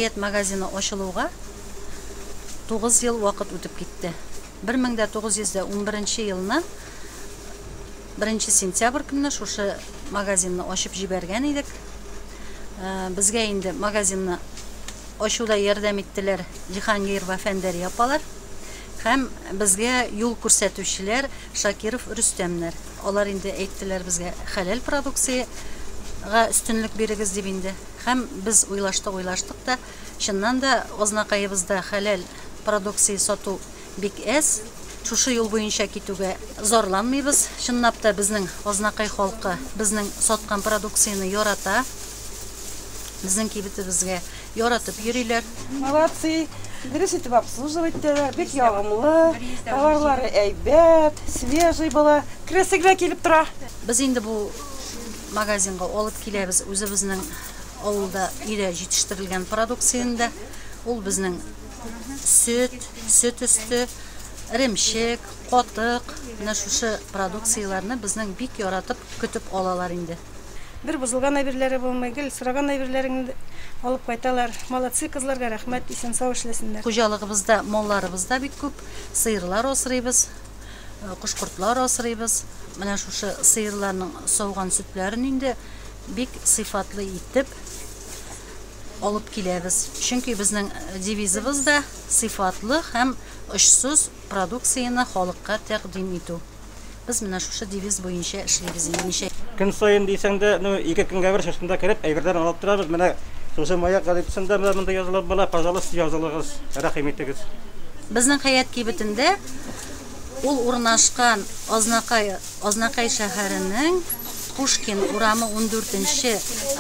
Хәят магазины ачылуга 9 ел вакыт үтеп китте. 1911 елны 1 сентябрь көнне шушы магазинны ачып җибәргән идек. Безгә инде магазинны ачуда ярдәм иттеләр Җиһангирова Фәндәрия апалар һәм безгә юл күрсәтүчеләр Шакиров Рөстәмнәр. Алар инде әйттеләр безгә хәләл продукциягә өстенлек бирегез дип инде. Һәм без уйлаштык-уйлаштык та, чыннан да Азнакаебызда хәләл продукция сату бик әз. Шушы юл буенча китүгә зарланмыйбыз. Чынлап та безнең Азнакай халкы безнең саткан продукцияне ярата. Безнең кибетебезгә яратып йөриләр. Молодцы, дөрес итеп обслуживать итәләр, бик ягымлы, товарлары әйбәт, свежий була, керәсе генә килеп тора. Без инде бу магазинга алып киләбез үзебезнең авылда өйдә җитештерелгән продукцияне дә. Ул безнең сөт, сөт өсте, эремчек, катык, менә шушы продукцияләрне безнең бик яратып көтеп алалар инде. Бер бозылган әйберләре булмый, гел сораган әйберләреңне алып кайталар. Молодцы, кызларга рәхмәт, исән-сау эшләсеннәр. Хуҗалыгыбызда малларыбыз да бик күп, сыерлар асрыйбыз, кош-кортлар асрыйбыз. Менә шушы сыерларның сауган сөтләрен инде бик сыйфатлы итеп алып киләбез. Чөнки безнең девизыбыз да сыйфатлы һәм очсыз продукцияне халыкка тәкъдим итү. Без менә шушы девиз буенча эшлибез инде ничә. Көн саен дисәң дә, ну, ике көнгә бер шушында кереп, әйберләрен алып торабыз. Менә шушы Маяк газетасында менә монда язылып була, пожалуйста, язылыгыз, рәхим итегез. Безнең Хәят кибетендә ул урнашкан Азнакай, Азнакай шәһәренең Пушкин урамы ундүртенче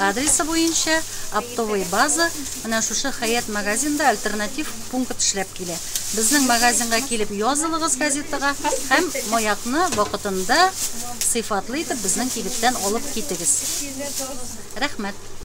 адресы буенча оптовый база, менә шушы Хәят магазинда альтернатив пункт эшләп килә. Безнең магазинга килеп язылыгыз газетага һәм Маякны вакытында сыйфатлы итеп безнең кибеттән алып китегез. Рәхмәт!